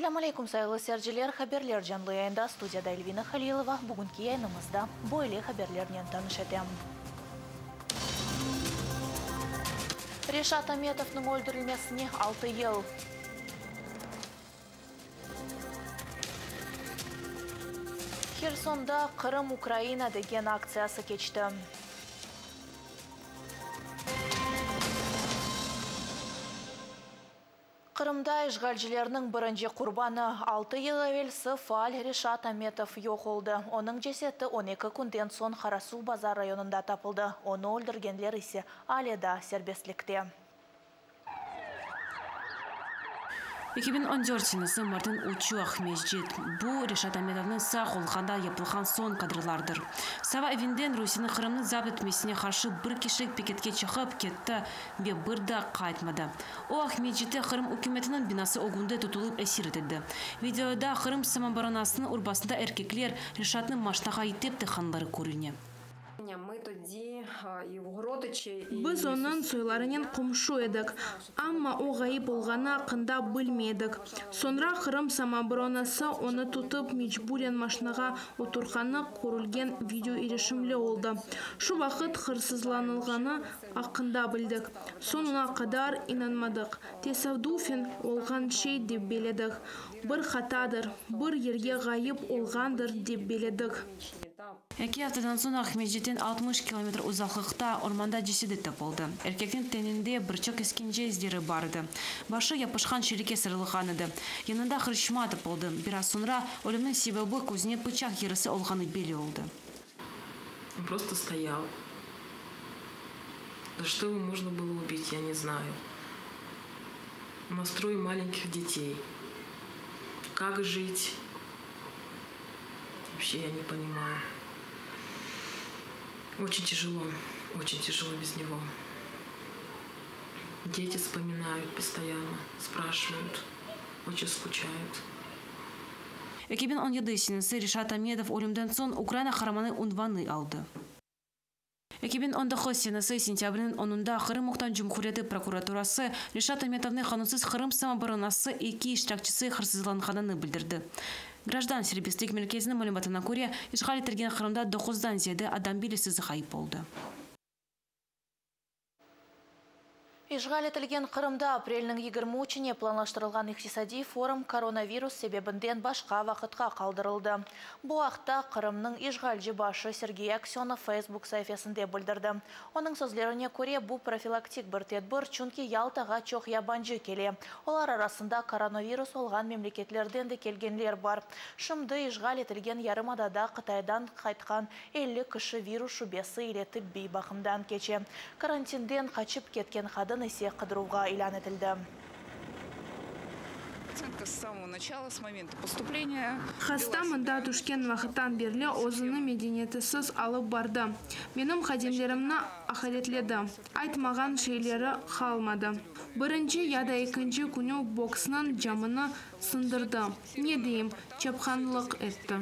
Selâm aleyküm, sayğılı seyirciler! Haberler canlı yayında, studiyada Elvina Halilova. Bugünki yayınımızda böyle haberlernen tanış etem. Reşat Ametovnıñ öldürilmesine altı yıl. Hersonda Qırım, Ukraina degen aktsiyası keçti. Qırımda işğalcilerniñ birinci qurbanı, altı yıl evelsi faal Reşat Ametov yoq oldı. Onıñ ceseti on eki künden soñ Qarasuvbazar rayonında tapıldı, onı öldürgenler ise ale daa serbestlikte. 2014 senesi martnıñ üçü, Aqmescit. Bu, Reşat Ametovnıñ sağ olğanda yapılğan soñ kadrlardır. Saba evinden Rusiyeniñ Qırımnı zapt etmesine qarşı bir kişilik piketke çıqıp ketti ve bir daa qaytmadı. O, Aqmescitte Qırım ükümetiniñ binası ögünde tutulıp esir etildi. Videoda Qırım samooboronasınıñ urbasında erkekler Reşatnı maşnağa itep tıqqanları körüne. Biz onıñ soylarınen qomşu edik, amma o ğayıp olğanı aqqında bilmey edik. Soñra Qırım samooboronası onı tutıp, mecburen maşnağa oturtqanı körülgen video irişimli oldı. Şu vaqıt hırsızlanılğanı aqqında bildik. Soñuna qadar inanmadıq. Tesadüfen olğan şey dep belledik. Bir hatadır, bir yerge ğayıp olğandır dep belledik. Eki aftadan soñ Aqmescitten 60 kilometr uzaqlıqta ormanda cesedi tapıldı. Erkekniñ teninde bir çoq eskence izleri bar edi. Başı yapışqan çelikke sarılğan edi. Yanında qırçma tapıldı. Biraz soñra ölümniñ sebebi közüne pıçaq yarası olğanı belli oldı. On prosto stoyal. Za çto ego mojno bylo ubit, ya ne znayu. U nas troye malenkih detey. Kak jit? Voobşe ya ne ponimayu. Oçen tijelo, oçen tijelo bez nego. Deti vspominayut postoyanno, spraşivayut, oçen skuçayut. 2017 senesi Reşat Ametov ölümden soñ Ukraina Qaramanı unvanı aldı. 2019 senesi sentâbrniñ onunda Qırım Muhtar Cumhuriyeti prokuraturası Reşat Ametovnı qanunsız Qırım samooboronası eki iştirakçisi hırsızlanğanını bildirdi. Grajdan serbestlik merkeziniñ malümatına köre, işğal etilgen Qırımda doquzdan ziyade adam belisiz ğayıp oldı. İşğal etilgen Qırımda aprelniñ 23-ine planlaştırılğan iqtisadiy forum koronavirus sebebinden başqa vaqıtqa qaldırıldı. Bu aqta Qırımnıñ işğalci başı Sergey Aksönov Facebook saifesinde bildirdi. Onıñ sözlerine köre, bu profilaktik bir tedbir, çünki Yaltağa çoq yabancı kele. Olar arasında koronavirus olğan memleketlerden de kelgenler bar. Şimdi işğal etilgen yarımadada Qıtaydan qaytqan 50 kişi virus şübesi ile tibbiy baqımdan keçe. Karantinden qaçıp ketken qadın ise qıdıruvğa ilân etildi. Hasta mında tüşken vaqıttan berli özüni medeniyetsiz alıp bardı. Menim hadimlerimni aqaretledi, aytmağan şeyleri qalmadı. Birinci ya da ekinci künü boksnıñ camını sındırdı, ne deyim, çapqanlıq etti.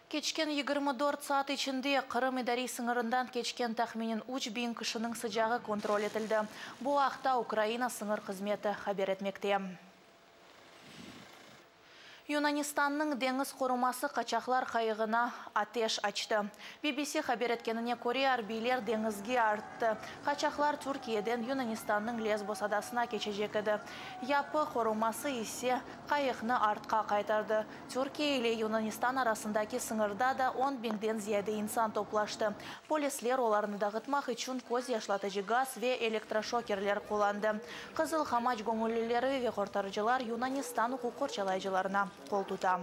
Keçken 24 saat içinde Qırım idariy sıñırından keçken tahminen 3000 kişiniñ sıcağı kontrol etildi. Bu aqta Ukraina sıñır hızmeti haber etmekte. Yunanistannıñ deñiz qoruması qaçaqlar qayığına ateş açtı. BBC haber etkenine köre, arbiyler deñizge arttı. Qaçaqlar Türkiyeden Yunanistannıñ Lesbos adasına keçecek edi. Yapı qoruması ise qayıqnı artqa qaytardı. Türkiye ile Yunanistan arasındaki sıñırda da on biñden ziyade insan toplaştı. Polisler olarnı dağıtmaq içün köz yaşlatıcı gaz ve elektroşokerler qullandı. Qızıl Hamaç göñüllileri ve qurtarıcılar Yunanistan uquq qorçalayıcılarına qol tuta.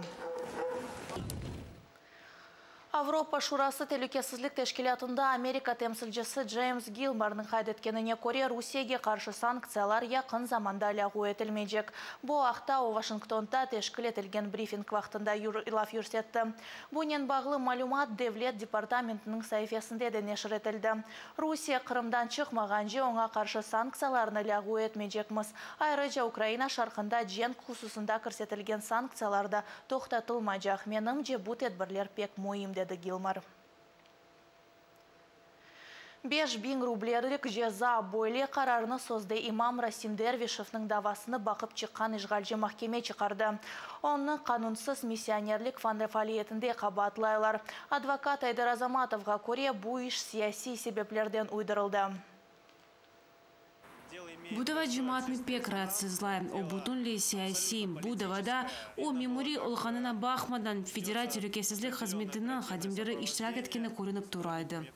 Avropa Şurası Telükesizlik Teşkilâtında Amerika temsilcisi Ceyms Gilmornıñ qayd etkenine köre, Rusiyege qarşı sanktsiyalar yaqın zamanda lâğu etilmeycek. Bu aqta o Vaşingtonda teşkil etilgen brifing vaqtında laf yürsetti. Bunen bağlı malümat Devlet departamentiniñ saifesinde de neşir etildi. Rusiye Qırımdan çıqmağance oña qarşı sanktsiyalarnı lâğu etmeycekmiz. Ayrıca Ukraina şarqında cenk hususında kirsetilgen sanktsiyalar da toqtatılmaycaq. Menimce, bu tedbirler pek müim, dedi Gilmor. 5000 rublelik ceza. Böyle qararnı sözde imam Rasim Dervişevniñ davasını baqıp çıqqan işğalci mahkeme çıqardı. Onı qanunsız missionerlik faaliyetinde qabaatlaylar. Advokat Ayder Azamatovğa köre, bu iş siyasiy sebeplerden uydurıldı. Bu dava cemaatnı pek raatsızlay. O bütünley siyasiy. Bu davada, o memuriy olğanına baqmadan, Federal telükesizlik hızmetiniñ hadimleri iştirak etkeni körünip tura edi.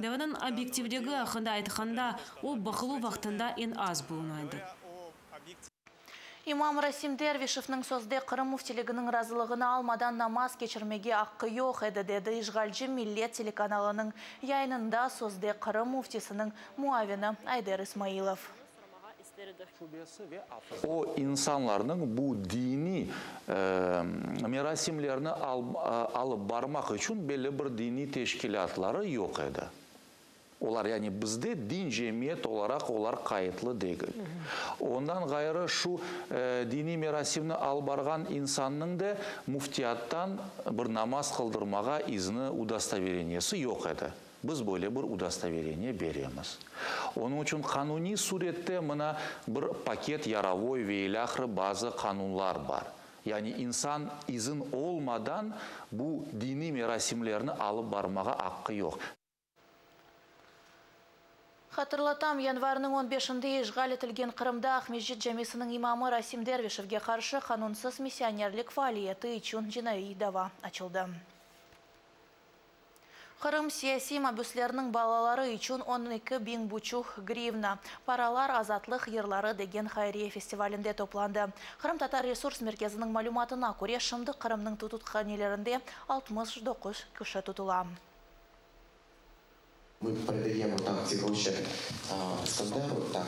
Davanıñ obyektivligi aqqında aytqanda, o baqıluv vaqtında eñ az buluna edi. İmam Rasim Dervişevniñ sözde Qırım müftiliginiñ razılığını almadan namaz keçirmege aqqı yoq edi, dedi işğalci Millet telekanalınıñ yayınında sözde Qırım müftisiniñ muavini Ayder İsmailov. O insanlarnıñ bu diniy merasimlerni alıp barmaq içün belli bir diniy teşkilâtları yoq edi. Olar, yani bizde din cemiyet olaraq olar qayıtlı degil. Ondan ğayrı şu diniy merasimni alıp barğan insannıñ da müftiyattan bir namaz qıldırmağa izni, udostovereniyesi yoq edi. Biz böyle bir udostovereniye beremiz. Onıñ içün qanuniy surette mına bir paket Yarovoy ve ilâhre bazı qanunlar bar. Yani insan izin olmadan bu diniy merasimlerni alıp barmağa aqqı yoq. Hatırlatam, yanvarniñ on beşinde işğal etilgen Qırımda Aqmescit camisiniñ imamı Rasim Dervişevge qarşı qanunsız missionerlik faaliyeti içün cinaiy dava açıldı. Qırım siyasiy mabüsleriniñ balaları içün 12 biñ buçuq grivna paralar Azatlıq yırları degen hayriye festivalinde toplandı. Qırımtatar resurs merkeziniñ malümatına köre, şimdi Qırımnıñ tututhanelerinde 69 kişi tutula. Ми передаємо так ці гроші Іскандеру, так.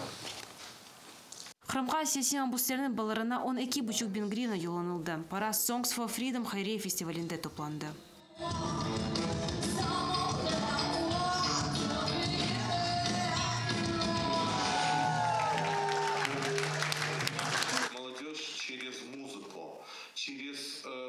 Qırımğa siyasiy mabüslerniñ balalarına 12,5 biñ grivna yollanıldı. Para Songs for Freedom hayriye festivalinde toplandı. Молодежь через музыку, через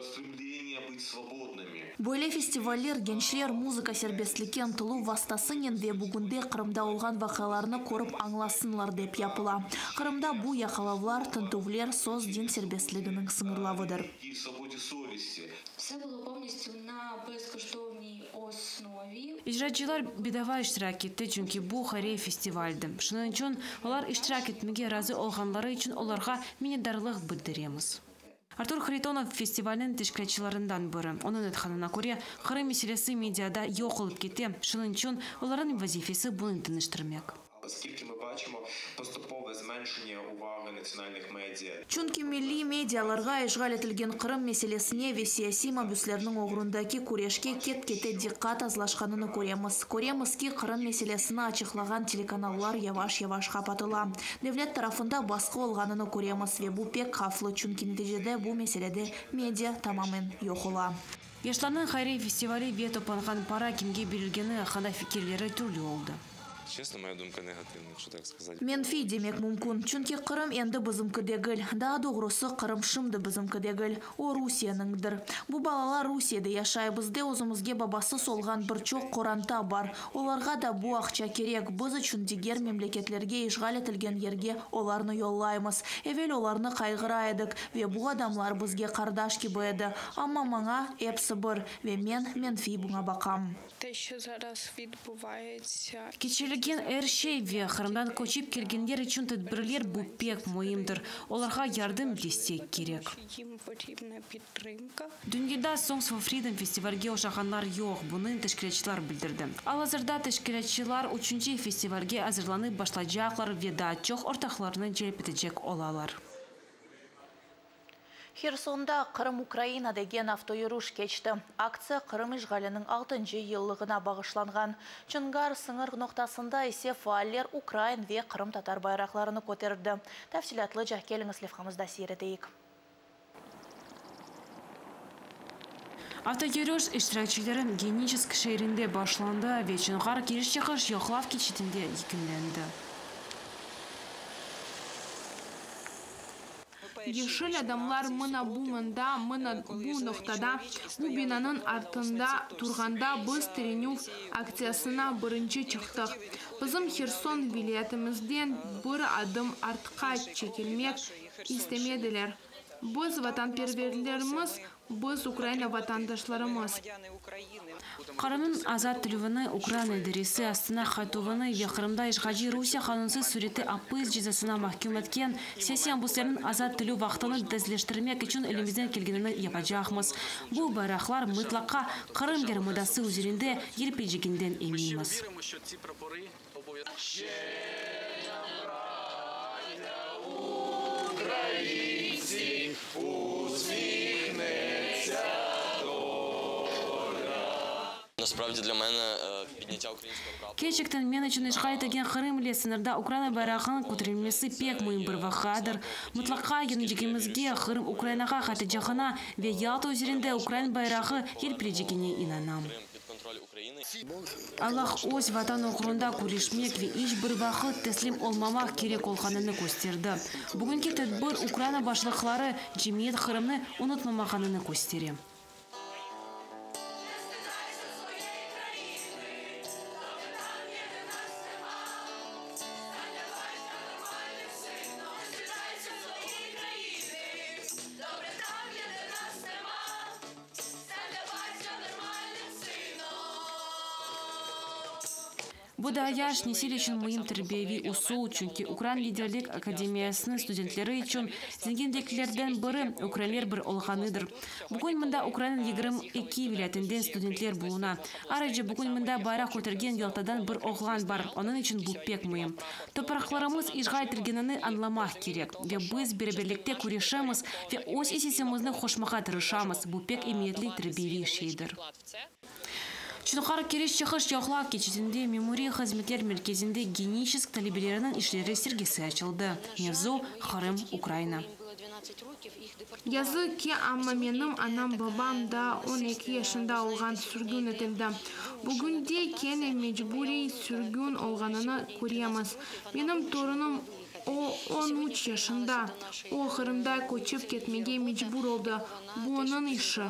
стремление быть свободными. Böyle festivaller gençler muzıka serbestlikke ıntıluv vastasınen ve bugünde Qırımda olğan vaqialarnı körip añlasınlar dep yapıla. Qırımda bu yaqalavlar, tintüvler, söz din serbestliginiñ sıñırlavıdır. И свободе совести. Все було повністю на безкоштовній основі. İcracılar bedava iştirak etti, çünki bu hayriye festivaldi. Şunıñ içün olar iştirak etmege razı olğanları içün olarğa minnetdarlıq bildiremiz. Artur Haritonov festivalniñ teşkilâtçılarından biri. Onıñ aytqanına köre, Qırım meselesi mediada yoq olıp kete, şunıñ içün olarnıñ vazifesi bunı deñiştirmek. Оскільки ми бачимо поступове зменшення уваги національних медіа Çünki milliy medialarğa işğal etilgen Qırım meselesine ve siyasiy mabüslerniñ oğrundaki küreşke ket-kete diqqat azlaşqanını köremiz. Köremiz ki, Qırım meselesini açıqlağan telekanallar yavaş-yavaş qapatıla. Devlet tarafında basqı olğanını köremiz ve bu pek havflı, çünki neticede bu meselede media tamamen yoq ola. Yaşlarnıñ hayriye festivali ve toplanğan para kimge berilgeni aqqında fikirleri türlü oldı. Честно, моя думка негативна, якщо так сказать. Menfiy demek mümkün, çünki Qırım endi bizimki degil. Daa doğrusı Qırım şimdi bizimki degil. O Rusiyeniñdir. Bu balalar Rusiyede yaşay, bizde özümizge babasız olğan bir çoq qoranta bar. Olarğa da bu aqça kerek. Biz içün diger memleketlerge işğal etilgen yerge olarnı yollaymız. Evel olarnı qayğıra edik ve bu adamlar bizge qardaş kibi edi. Amma maña episi bir ve men menfiy buña baqam. Те, що зараз відбувається, Keçirilgen er şey ve Qırımdan köçip kelgenler içün tedbirler bu pek müimdir. Olarğa yardım destek kerek. їм потрібна підтримка. Dünyada Songs for Freedom festivalge oşağanlar yoq, bunı teşkilâtçılar bildirdi. Al-azırda teşkilâtçılar üçünci festivalge azırlanıp başlaycaqlar ve daa çoq ortaqlarnı celp etecek olalar. Hersonda Qırım Ukraina degen avtoyürüş keçti. Aktsiya Qırım işğaliniñ 6 yıllığına bağışlanğan. Çonğar sıñır noqtasında ise faaller ukrain ve qırımtatar bayraqlarını köterdi. Tafsilâtlıca keliñiz levhamızda seyir eteyik. Avtoyürüş iştirakçileri Geniçesk şeerinde başlandı ve Çonğar kiriş-çıqış yoqlav keçitinde yekünlendi. Yeşil adamlar mına bu mında, mına bu noqtada, bu binanıñ artında turğanda biz tirenüv aktsiyasına birinci çıqtıq. Bizim Herson vilâyetimizden bir adım artqa çekilmek istemediler. Biz vatanperverlermiz, biz Ukraina vatandaşlarımız. Qırımnıñ azat etilüvini, Ukraina idaresi astına qaytuvını ve Qırımda işğalci Rusiye qanunsız sürette apis cezasına mahküm etken siyasiy mabüslerniñ azat etilüv vaqtını tezleştirmek içün elimizden kelgenini yapacaqmız. Bu bayraqlar mıtlaqa Qırım yarımadası üzerinde yelpeceginden eminmiz. Kerçekten, men içün işğal etilgen Qırım ile sıñırda Ukraina bayrağınıñ köterilmesi pek müim bir vaqiadır. Mıtlaqa yeñecegimizge, Qırım Ukrainağa qaytacağına ve Yalta üzerinde ukrain bayrağı yelpirecegine inanam. Allah öz Vatan oğrunda küreşmek ve iç bir vaqıt teslim olmamaq kerek olğanını kösterdi. Bugünki tedbir Ukraina başlıqları, cemiyet Qırımnı unutmamağanını köstere. Bu daa yaş nesil içün müim terbiyeviy usul, çünki Ukrain liderlik akademiyasınıñ studentleri içün zenginliklerden biri, ukrainler bir olğanıdır. Bugün mında Ukrainanıñ 22 vilâyetinden studentler buluna. Ayrıca bugün mında bayraq kötergen Yaltadan bir oğlan bar, onıñ içün bu pek müim. Topraqlarımız işğal etilgenini añlamaq kerek. Ve biz beraberlikte küreşemiz ve öz issemizni qoşmağa tırışamız, bu pek emiyetli terbiyeviy şeydir. Çonğar kiriş-çıqış yoqlav keçitinde Memuriy hızmetler merkezinde Geniçesk talebeleriniñ işleri sergisi açıldı. Mevzu, Qırım, Ukraina. Yazıq ki, amma menim anam-babam da 12 yaşında olğan sürgün etildi. Bugünde kene mecburiy sürgün olğanını köremiz. Menim torunım, o, 13 yaşında, o, Qırımda köçip ketmege mecbur oldı. Bu onıñ işi.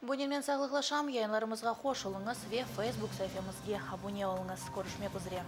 Bunen men sağlıqlaşam, yayınlarımızğa hoş oluñız ve Facebook saifemizge abune oluñız. Körüşmek üzre.